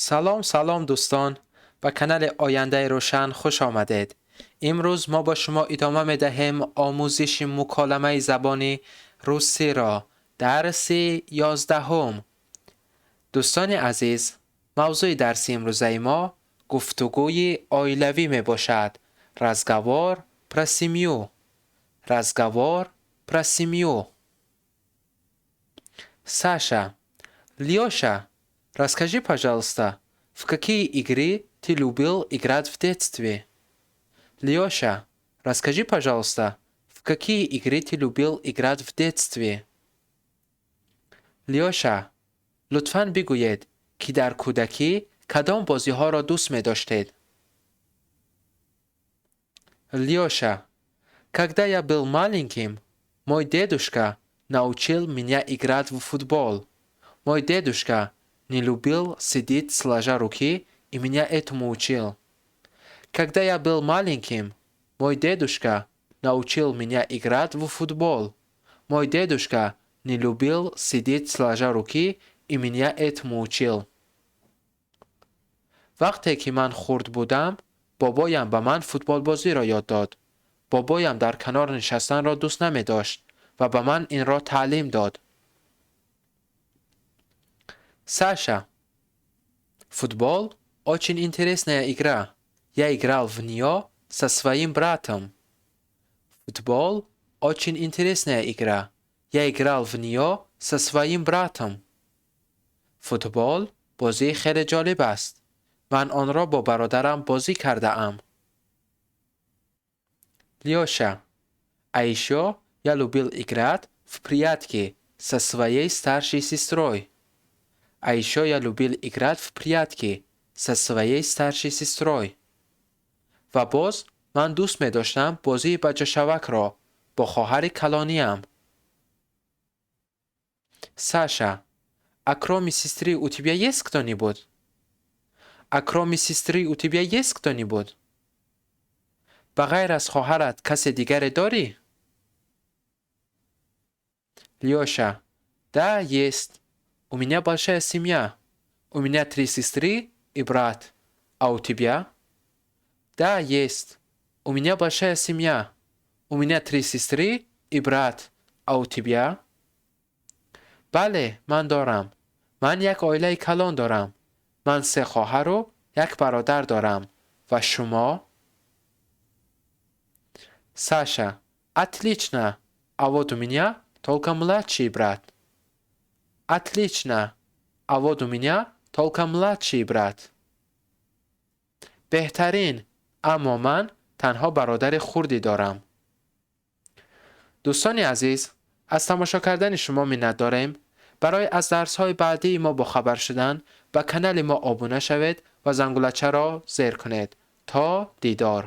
Салом, салом, дӯстон, ба канали Ояндаи Рӯшан хуш омадед. Имрӯз мо бо шумо идома медиҳем омӯзиши муколамаи забони русиро, дарси 11-ум. Дӯстони азиз, мавзӯи дарси имрӯзаи мо гуфтугӯи оилавӣ мебошад. Разговор про семью. Разговор про семью. Саша: Лёша, расскажи, пожалуйста, в какие игры ты любил играть в детстве? Лёша, расскажи, пожалуйста, в какие игры ты любил играть в детстве? Лёша, лутфан бигӯед, ки дар кӯдакӣ кадом бозиҳоро дӯст медоштед? Лёша: Когда я был маленьким, мой дедушка научил меня играть в футбол. Мой дедушка не любил сидеть сложа руки и меня этому учил. Когда я был маленьким, мой дедушка научил меня играть в футбол. Мой дедушка не любил сидеть сложа руки и меня этому учил. Вақте ки ман хурд будам, бобоям ба ман футболбозиро ёд дод. Бобоям дар канор нишастанро дӯст намедошт ва ба ман инро таълим дод. Саша: Футбол очень интересная игра. Я играл в нее со своим братом. Футбол очень интересная игра. Я играл в нее со своим братом. Футбол бозии хеле ҷолиб аст. Ман онро бо бародарам бозӣ кардаам. Лёша: А ещё я любил играть в прятки со своей старшей сестрой. А ещё я любил играть в прятки со своей старшей сестрой. Ва боз ман дӯст медоштам бозии баҷашавакро бо хоҳари калониам. Саша: А кроме сестры у тебя есть кто-нибудь? А кроме сестры у тебя есть кто-нибудь? Ба ғайр аз хоҳарат касе дигаре дорӣ? Лёша: Да, есть. У меня большая семья. У меня три сестры и брат. А у тебя? Да, есть. У меня большая семья. У меня три сестры и брат. А у тебя? Бале, ман дорам. Ман як оилаи калон дорам. Ман се хоҳару як бародар дорам. Ва шумо? Саша: Отлично. А вот у меня только младший брат. Отлично. А вот у меня только младший брат. Беҳтарин, аммо ман танҳо бародари хурдӣ дорам. Дӯстони азиз, аз тамошо кардани шумо миннат дорем. Барои аз дарсҳои баъдии мо бохабар шудан ба канали мо обуна шавед ва зангулачаро зер кунед. То дидор.